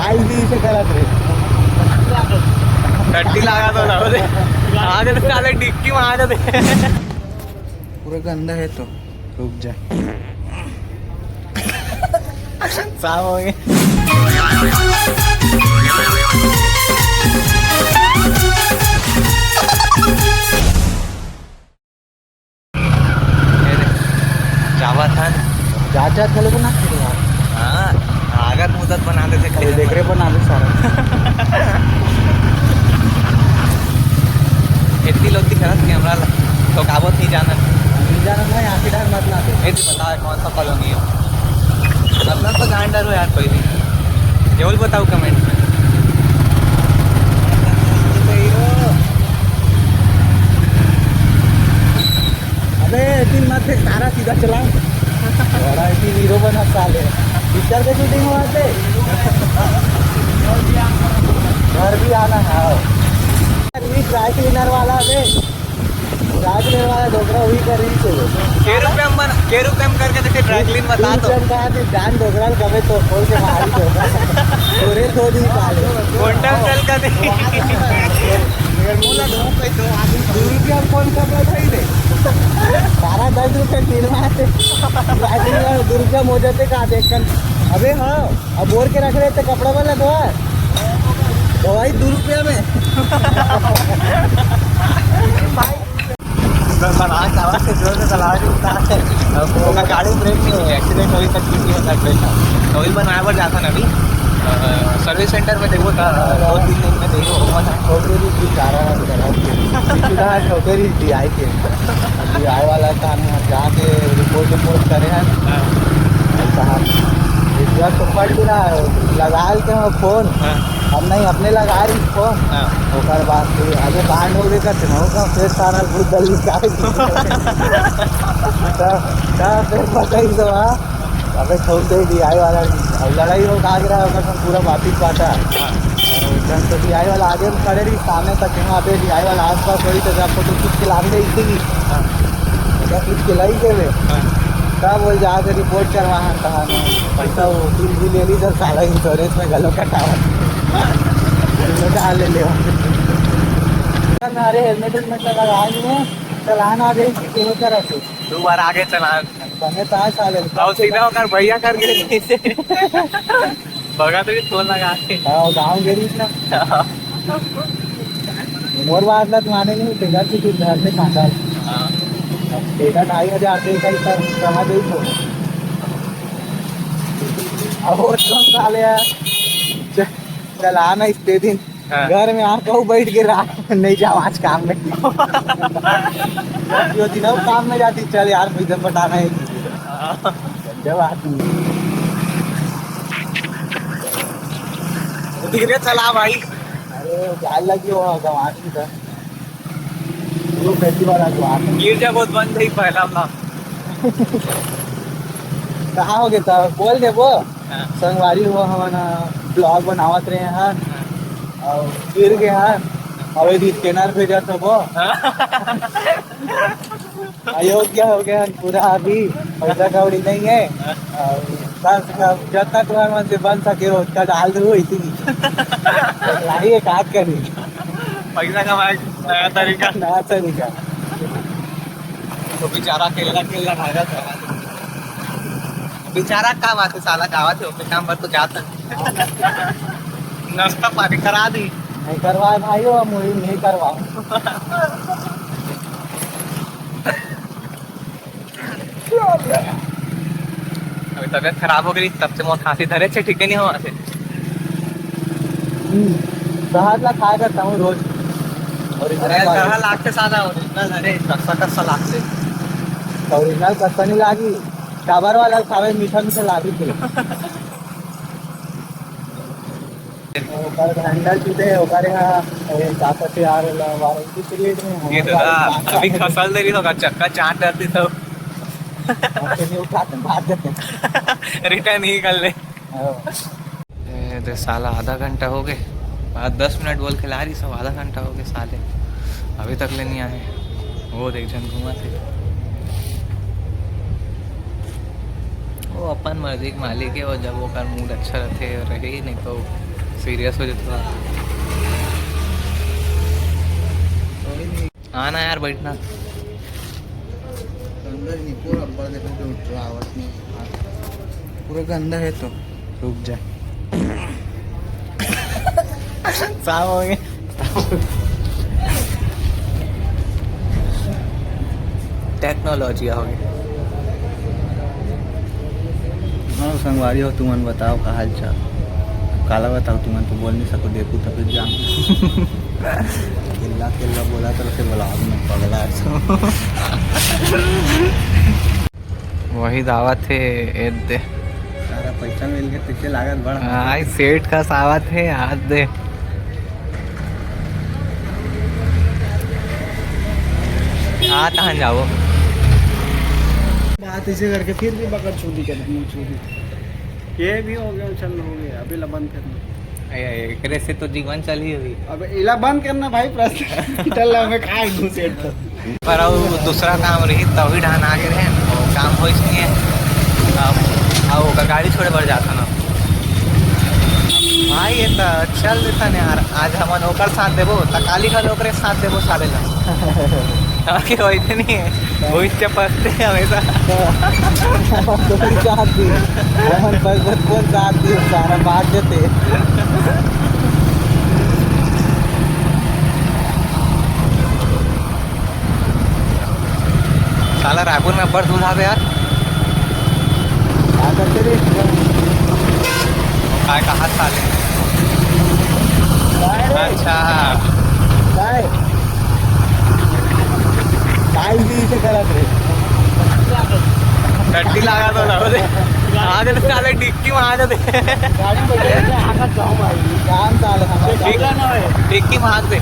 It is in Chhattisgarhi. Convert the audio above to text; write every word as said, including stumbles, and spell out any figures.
आइल भी इसे करत रहे। टट्टी लगा तो ना होते। आ जाते साले, डिक्की में आ जाते। पूरा गंदा है तो रुक जा। साफ हो गए। जावा था ना। जा, जा, चलो ना। हाँ, अगर मुदत बना देते कहीं। देख रहे बना दे सारा। इतनी लोग की तरफ कैमरा ला-, तो काबत नहीं जाना। नहीं जाना था, यहाँ के डर मत ना दे। ये तो बताओ, कौन सा कॉलोनी है? मतलब तो जान डरो यार कोई भी। जरूर बताओ कमेंट में। अबे, तीन मत से सारा सीधा चला। बड़ा इतनी हीरो बना साले। पिक्चर के शूटिंग हुआ थे। घर भी आना है, आओ। ये ड्राई क्लीनर वाला बे। ड्राई क्लीनर वाला डोकरा वही कर रही थी। के रुपया में बना, के रुपया में करके देखे, ड्राई क्लीन बता दो। कहा थी, जान डोकरा कबे तो खोल के मारी डोकरा। पूरे दो दिन साले। क्विंटल चल का दे। दो रुपया में कौन कपड़ा था ही नहीं। बारह दस रुपया किलो आते। दो रुपया मोजा ते का देख कर। अबे हाँ, अब बोर के रख रहे थे कपड़ा वाला तो है। दवाई दो रुपया में। बस आवाज, आवाज से जोर से चला रही है। अब ओकर गाड़ी ब्रेक नहीं है, एक्सीडेंट होई तक कुछ नहीं होता ट्रेन का। तो वही बनाए बर जाता ना अभी। अ, सर्विस सेंटर में देखो ता, दो तीन दिन में देखो, होगा ना। छोटे भी कुछ आ रहा है, सीधा छोटे भी DI के। DI वाला काम है, जाके रिपोर्ट, रिपोर्ट करे हैं। हाँ। ऐसा है। एक बार तो फट गिरा, लगा लेते हैं फोन। हाँ। हम नहीं, अपने लगा रही फोन। हाँ। ओकर बाद फिर आगे बाहर हो गए करते ना, ओकर फिर सारा गुड़ दल निकाल। तब, तब फिर पता ही तो, हाँ। अबे ठोक दे DI वाला। अब लड़ाई हो, कहाँ गिरा है, ओकर संग पूरा वापिस बात है। हाँ। और जब तो DI वाला आगे में खड़े रही, सामने तक यहाँ पे DI वाला आसपास वही तो जब फोटो खींच के लाग गई थी। हाँ। क्या खींच के लाई के बे? हाँ। तब बोल जाके रिपोर्ट करवा, हाँ, कहा नहीं। पैसा वो बिल भी ले ली, तो साला इंश्योरेंस में गलो कटावा। डाल ले ले। अरे हेलमेट, हेलमेट लगा नहीं है, चलाना आ गई, किलो का रखे। दो बार आगे चला। बने ताय साले। अब सीधा होकर भैया कर गए। बगा तो भी फोन लगा के। हाँ, गाँव गए ना। मोर बात ला तो माने नहीं, तेरा की तू घर में खाता है। हाँ। बेटा ढाई हजार दे कर कर कमा दे तो। अब वो कौन साले यार? च-, चला ना इस दे दिन। हाँ। घर में आप कहूँ बैठ के रहा, नहीं जाओ आज काम में। जो दिन हो काम में जाती, चल यार, पैसा पटाना है। हाँ। जब आदमी धीरे चला भाई। अरे, जाए लगी हो, गंवार की तो। वो पहली बार आज बात है। गिर जा बहुत बंद है पहला ना। कहाँ हो गया था? बोल दे वो। हाँ। संगवारी हो, हम ना ब्लॉग बनावत रहे हैं। हाँ। और गिर गए हैं। और ये स्कैनर भेजा था वो। हाँ। अयोग्य हो गए हैं पूरा अभी, पैसा कौड़ी नहीं है। और बस अब जब तक तुम्हारे मन से बन सके, रोज का डाल दो इसी। लाइए, काट कर ही। पैसा कमाए का नया तरीका। नया तरीका। तो बेचारा केला, केला खा रहा था। बेचारा का बात है, साला गावा थे, ओके काम पर तो जाता। नाश्ता पानी करा दी। नहीं करवाए भाई, वो मुझे नहीं करवाओ। अभी तबीयत खराब हो गई, तब से मोर खांसी धरे छे, ठीक नहीं हो से। हम्म, शहद ला खाया करता हूँ रोज। और अरे, कहाँ लागते साला ओरिजिनल? अरे, कस्सा कस्सा लागते। ओरिजिनल कस्सा नहीं लागी, टावर वाला खावे मीठा मीठा लागी थे। ओकर हैंडल टूटे, ओकर यहाँ, अरे, का कहते यार, वारंटी पीरियड में ये तो हमारे ना, पास अभी खसल देरी होगा, चक्का चाट रहती सब। ओके, नहीं उठाते, भाग देते। रिटर्न ही कर ले। हाँ। ए, दे साला, आधा घंटा हो गए। आज दस मिनट बोल के ला रही सब, आधा घंटा हो गए साले, अभी तक ले नहीं आए। वो देख, जन घुमा थे। वो अपन मर्जी के मालिक हे, अउ जब ओकर मूड अच्छा रथे, रही, नहीं तो सीरियस हो जाथे। आना यार, बैठना। अंदर नहीं, पूरा अब्बड़ देखो, कोई उठ रहा, आवाज नहीं। पूरा गंदा है तो रुक जा। साफ हो गए। टेक्नोलॉजी आ गई। हाँ, संगवारी हो, तुमन बताओ का हाल चाल? काला बताओ, तुमन तो बोल नहीं सको, देखो तो फिर जान। केल्ला, केल्ला बोला तो फिर बोला, अब मैं पगला है। वही दावत है, ए दे। सारा पैसा मिल के पीछे लागत बड़। आई सेठ का सावत है, हाथ दे। हाँ, तहन जाओ। बात ऐसे करके फिर भी बकर छूटी कर, मुंह छूटी। ये भी हो गया, चल, हो गया, अभी ला बंद करना। ए, ए, एकरे से तो जीवन चल ही रही। अब इला बंद करना भाई, प्रश्न चल रहा, मैं कहाँ घुसे तो। पर अउ दूसरा काम रही, तभी ढान आगे रहे, वो काम होइस नहीं है। अब, अब ओकर गाड़ी छोड़े बर जाता ना। भाई, ये तो चल देता नहीं यार, आज हमन ओकर साथ देबो, त काली घलो ओकरे साथ देबो साले ला। ताकि वैसे नहीं है, वही चपकते हैं हमेशा। कोई साथ दी, हमन पर कोई साथ दी, सारा बात देते। साला रायपुर में अब्बड़ दूध आवे यार। का करते रे? काय कहा साले? काय रे? अच्छा। काय? काय भी इसे करत रे? टट्टी लगा तो ना दे। आ दे साले, डिक्की में आ दे। गाड़ी में बैठे हैं, आका जाओ भाई। काम साले हमारे। डिक्की में आ दे।